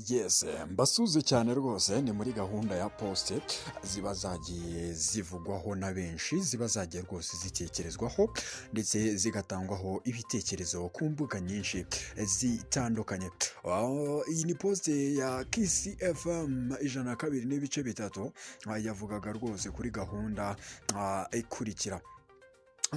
Yes, mbasuze cyane rwose. Ni muri gahunda ya post ziba zagiye zivugwaho na benshi, ziba zagiye rwose zitekerezwaho ndetse zigatangwaho ibitekerezo ku mbuga nyinshi zitandukanye. Iyi ni post ya Kiss FM 102.3, yavugaga rwose kuri gahunda ikurikira.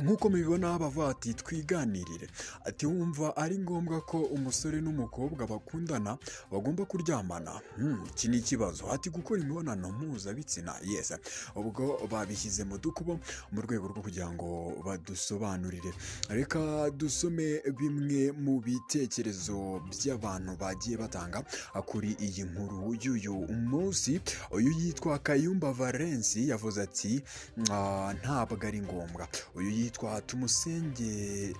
Nk'uko mubibona, bavuga ati: "Twiganirire." Ati: "Wumva ari ngombwa ko umusore n'umukobwa bakundana bagomba kuryamana?" Iki ni ikibazo. Ati: "Gukora imibonano mpuzabitsina?" Yes, ubwo babishyize mu dukubo mu rwego rwo kugira ngo badusobanurire. Reka dusome bimwe mu bitekerezo by'abantu bagiye batanga kuri iyi nkuru y'uyu munsi. Uyu yitwa Kayumba Valence yavuze ati: "Ntabwo ari ngombwa." Uyu yitwa Tumusenge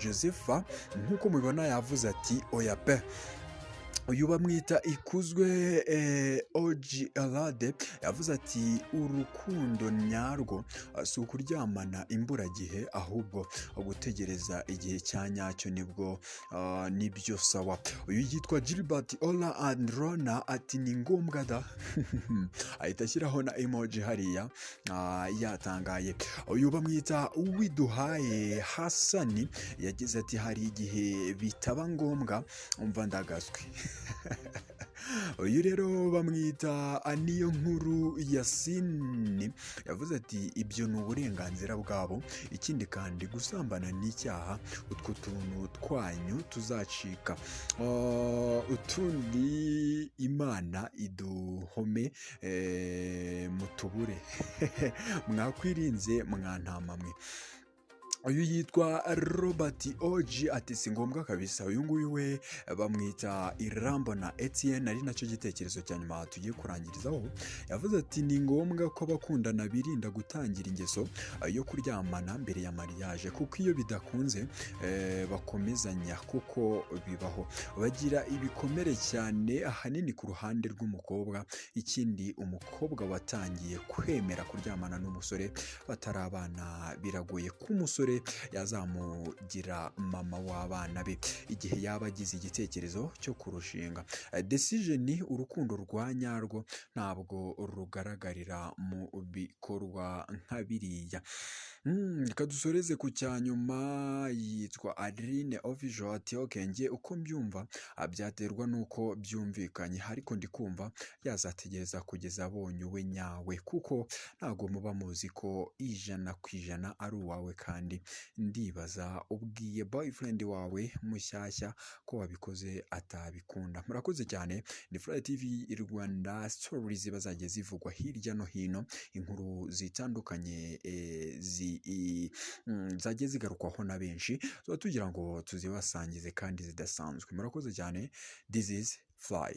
Josepha, nk'uko mubibona, yavuze ati: "Oya pe." Uyu bamwita Ikuzwe Oji Alade yavuze ati: "Urukundo nyarwo si ukuryamana imburagihe, ahubwo gutegereza igihe cya nyacyo nibwo nibyo sawa." Uyu yitwa Gilbert Ola Androna ati: "Ni ngombwa da." Ahita ashyiraho na emoji hariya yatangaye. Uyu bamwita Uwiduhaye Hasani yagize ati: "Hari igihe bitaba ngombwa, umva ndagaswi." Uyu rero bamwita Niyo Nkuru Yasini yavuze ati: "Ibyo ni uburenganzira bwabo, ikindi kandi gusambana ni icyaha, utwo tuntu twanyu tuzacika." Utundi Imana iduhome mutubure, mwakwirinze mwantama mwe. Uyu yitwa Robert Oji ati: "Si ngombwa kabisa." Uyu nguyu we bamwita Irambona Etienne, ari nacyo gitekerezo cya nyuma tugiye kurangirizaho, yavuze ati: "Ni ngombwa ko abakundana birinda gutangira ingeso yo kuryamana mbere ya mariage, kuko iyo bidakunze bakomezanya, kuko bibaho, bagira ibikomere cyane ahanini ku ruhande rw'umukobwa. Ikindi, umukobwa watangiye kwemera kuryamana n'umusore batarabana, biragoye ko umusore yazamugira mama w'abana be igihe yaba agize igitekerezo cyo kurushinga. Decision, urukundo rwa nyarwo ntabwo rugaragarira mu bikorwa nka biriya." Reka dusoreze ku cya nyuma. Yitwa Adeline Official ati: "Okay, njye uko mbyumva byaterwa n'uko byumvikanye, ariko ndi kumva yazategereza kugeza abonye uwe nyawe, kuko ntabwo muba muzi ko 100% ari uwawe. Kandi ndibaza ubwiye boyfriend wawe mushyashya ko wabikoze atabikunda?" Murakoze cyane. Ni Fly TV Rwanda, stories ziba zagiye zivugwa hirya no hino, inkuru zitandukanye zagiye zigarukwaho na benshi, tuba tugira ngo tuzibasangize kandi zidasanzwe. Murakoze cyane. This is Fly.